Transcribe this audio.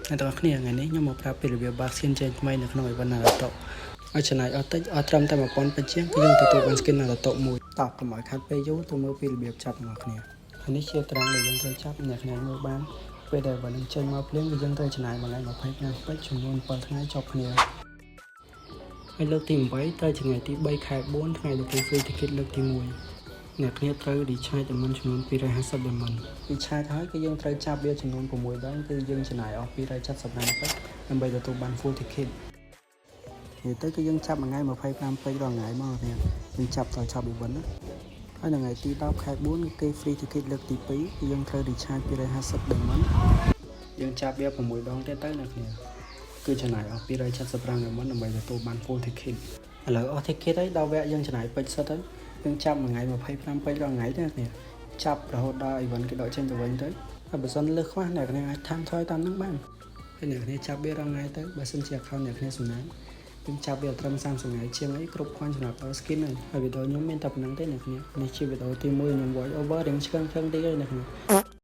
អ្នកទាំងអស់គ្នាថ្ងៃនេះខ្ញុំមកប្រាប់ពីរបៀបបើក skin ចេញថ្មីនៅក្នុង event Naruto ឲ្យចំណាយអស់តិចអស់ត្រឹមតែ1000ពេជ្រជាងគឺយើងទទួលបាន skin Naruto មួយតោះកុំឲ្យខាត់ពេលយូរទៅមើលពីរបៀបចាប់ទាំងអស់គ្នាហើយនេះជាតារាងដែលយើងត្រូវចាប់អ្នកគ្នាមើលបានពេលដែលបើនឹងចេញមកភ្លាមគឺយើងត្រូវចំណាយមួយថ្ងៃ25ពេជ្រចំនួន7ថ្ងៃជាប់គ្នាហើយលើកទី8ត្រូវជាថ្ងៃទី3ខែ4ថ្ងៃដែលគេ free ticket លើកទី1អ្នកគ្នាត្រូវ recharge diamond ចំនួន250 diamond recharge ហើយគឺយើងត្រូវចាប់វាចំនួន6ដងគឺយើងចំណាយអស់275ពេជ្រដើម្បីទទួលបាន full ticket និយាយទៅគឺយើងចាប់មួយថ្ងៃ25ពេជ្ររាល់ថ្ងៃមកនេះយើងចាប់ដល់ចប់ event ណាហើយនៅថ្ងៃទី10ខែ4គេ free ticket លើកទី2គឺយើងត្រូវ recharge 250 diamond យើងចាប់វា6ដងទៀតទៅអ្នកគ្នាគឺចំណាយអស់275 diamond ដើម្បីទទួលបាន full ticket ឥឡូវអស់ ticket ហើយដល់វគ្គយើងចំណាយពេជ្រសុទ្ធទៅយើងចាប់មួយថ្ងៃ25ពេជ្ររាល់ថ្ងៃទេអ្នកគ្នាចាប់រហូតដល់ event គេដកចេញទៅវិញទៅហើយបើសិនលើសខ្វះអ្នកគ្នាអាចថែមថយតាមនឹងបានហើយអ្នកគ្នាចាប់វារាល់ថ្ងៃទៅបើសិនជា account អ្នកគ្នាសំណាងយើងចាប់វាត្រឹម30ថ្ងៃជាងអីគ្រប់គ្រាន់សម្រាប់ដល់ skin ហើយហើយវីដេអូខ្ញុំមានតែប៉ុណ្្នឹងទេអ្នកគ្នានេះជាវីដេអូទី1ខ្ញុំ voice over រៀងឆ្កឹងឆ្កឹងតិចហើយអ្នកគ្នា